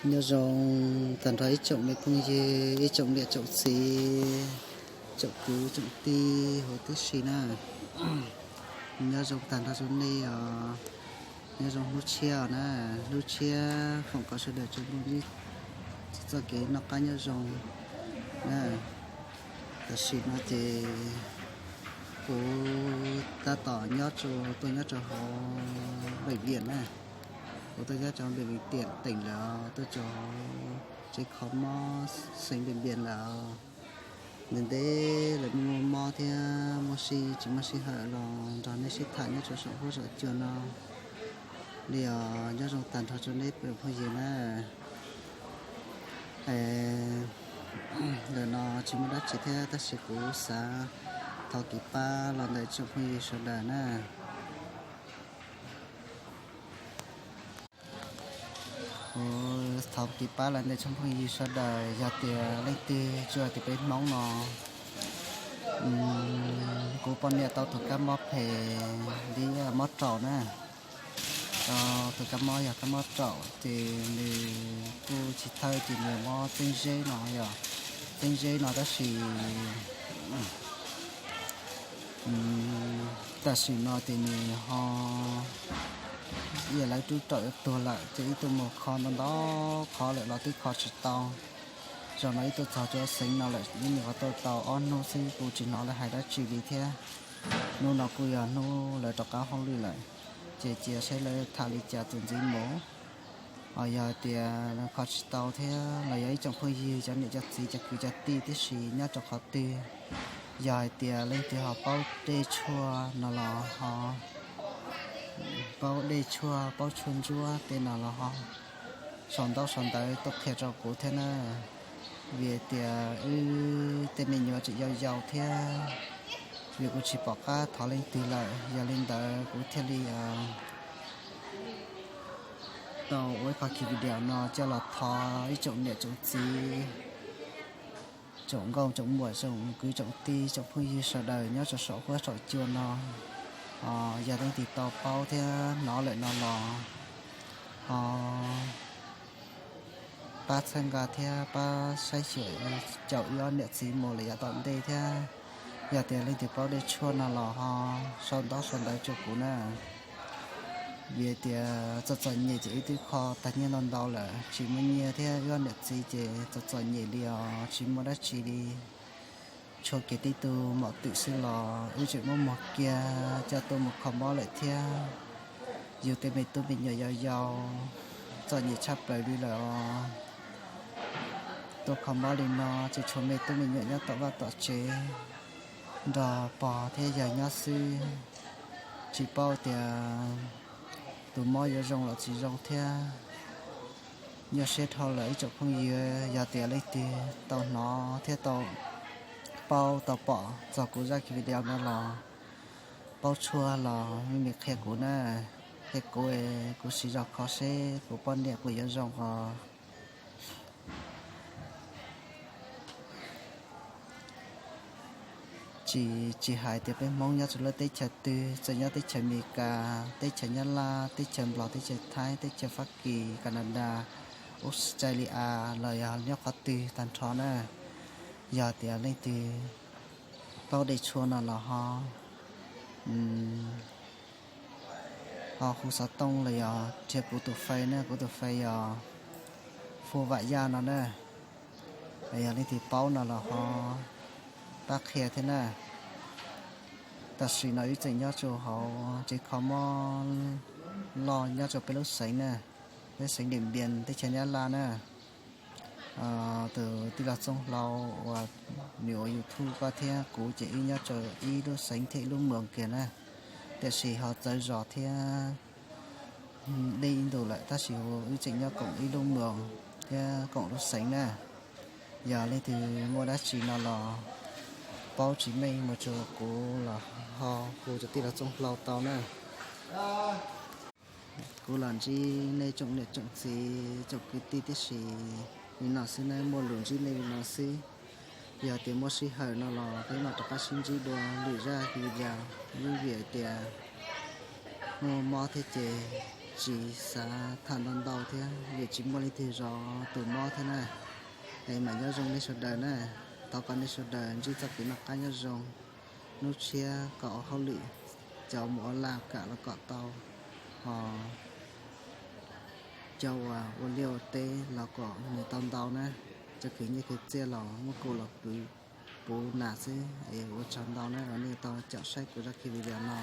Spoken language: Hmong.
Nyob zoo tag nrho ib tsoom me phooj ywg, ib tsoom niam tsoom txiv, tsoom kwv tsoom tij huv tib si na. Nyob zoo tag nrho rau nej os. Nyob zoo hnub tshiab na, hnub tshiab foom kom sawv daws tsuas muaj ib txoj kev noj qab nyob zoo na. Tam sim no ces kuv tab tom nyob, tuaj nyob rau hauv bệnh viện na. Kuv tuaj nyob rau bệnh viện tỉnh lawm, tuaj rau tsev kho mob xeev bệnh viện lawm. Ntev ntev lawm, muaj mob thiab muaj sij, tsis muaj sij hawm los nrog nej sib tham nyob rau saum huab saum cua no li os. Nyob zoo tag nrho rau nej phooj ywg na. Ntawm no tsis muaj dab tsi thiab, tab sis kuv xav thov kev pab los ntawm tsoom phooj ywg sawv daws na. Kuv thov kev pab los ntawm tsoom phooj ywg sawv daws, yog tias leej twg tsuas tias peb Hmoob no, kuv poj niam tau tus kab mob phem, li mob raum na. Tau tus kab mob yog kab mob raum ces nws kuj tsis thawj ces nws mob txeeb zeb no yog, txeeb zeb no tab sis tam sim no ces nws ho, ib yam lawv rub raum yuav tuag lawm ces ib tug mus kho ntau ntau qhov lawm los twb kho tsis tau. Zaum no ib tuaj txog cov xeev no lawm, ib nyuag qhov tuaj tau ob hnub xwb kuj tsis hnov lawv hais dab tsi li thiab. Hnub no kuj yog hnub lawv rov qab hauj lwm lawm, ces cia saib lawv tham li cas txuas ntxiv mus. Ho yog hais tias kho tsis tau thiab los yog ib tsoom phooj ywg, cov niam cov txiv, cov kwv cov tij tib si nyob rau qhov twg, yog hais tias leej twg ho paub dej tshuaj no los ho, paub dej tshuaj, paub tshuaj ntsuab tej no los ho sau ntaub sau ntawv tuaj qhia rau kuv thiab na. Vim tias wb tej me nyuam tseem yau yau thiab, vim kuv tsis pom qab thov leej twg lawm, yog li ntawd kuv thiaj li tau ua ib qho video no coj los thov ib tsoom niam tsoom txiv, tsoom nkauj tsoom muam, tsoom kwv tsoom tij, tsoom phooj ywg sawv daws nyob rau saum huab saum cua no. Yog leej twg tau paub thiab hnov lawm no los ho pab txhawb nqa thiab pab saib xyuas caum wb ob niam txiv mus lawm yav tom ntej thiab. Yog tias leej twg paub dej tshuaj no los ho sau ntaub sau ntawv rau kuv na. Vim tias txom txom nyem ces wb twb kho tag nyiaj ntau ntau lawm tsis muaj nyiaj thiab, wb ob niam txiv ces txom txom nyem li os, tsis muaj dab tsi li. Tshuav kev tib tug mom twm xwb los wb tseem muab muag kiag coj tuaj mus kho mob lawm thiab. Yus tej me tub me nyuam yau yau txom nyem tshaj plaws li lawm os. Tuaj kho mob li no ces tshuav me tub me nyuam nyob tom vaj tom tsev nrog pog thiab yawg nyob xwb, tsis paub tias tus mob yuav zoo los tsis zoo thiab. Nyuaj siab dhau lawm ib tsoom phooj ywg, yog tias leej twg tau hnov thiab tau paub tau pom txog kuv zaj video no los paub tshuaj los me me qhia kuv na, qhia kuv, kuv siv zog kho seb kuv poj niam puas yuav zoo os. Tsis, tsis hais tias peb Hmoob nyob rau lub teb chaws twg, txawm nyob teb chaws Amelikas, teb chaws Nyab Laj, teb chaws Nplog, teb chaws Thaib, teb chaws Fab Kis, Canada, Australia los yog nyob qhov twg tag nrho na, yog tias leej twg paub dej tshuaj no los ho ho hu xov tooj los yog nrhiav kuv tus fej na, kuv tus fej yog Fu Vam Yaj no na. Yog leej twg paub no los ho pab qhia thiab na. Tam sim no wb tseem nyob rau hauv tsev kho mob loj nyob rau peb lub xeev na, peb xeev Diam Npias teb chaws Nyab Laj na. Tus tij laug Txooj Hlau uas nws ua YouTube ko thiab kuv ces wb nyob rau ib lub xeev thiab ib lub moos kiag na, tiam sis ho txawv zos thiab deb ib ntus lawm tab sis wb tseem nyob koom ib lub moos thiab koom lub xeev na. Yog leej twg muaj dab tsi no los paub tsis meej mus rau kuv los ho hu rau tij laug Txooj Hlau tau na. Kuv los ntsib nej tsoom niam tsoom txiv tsoom kwv tij tib si li no xwb na, muaj lus ntsib nej li no xwb. Yog tias muaj sij hawm no los peb mam rov qab sib ntsib dua lwm zaj video, vim tias muaj mob thiab ces tsis xav tham ntau ntau thiab vim tsis muaj leej twg zov tus mob thiab na. Es mam nyob zoo nej sawv daws na. Thov kom nej sawv daws ntsib txoj kev noj qab nyob zoo. Hnub tshiab kom ua hauj lwm, cov mus ua laj kam los kom tau, ho cov uas ua liaj ua teb los kom nws tau ntau na. Cov khwv nyiaj khwv txiaj los muab kuv los puv nas xwb. Es ua tsaug ntau na uas nej tau caum saib kuv zaj video no.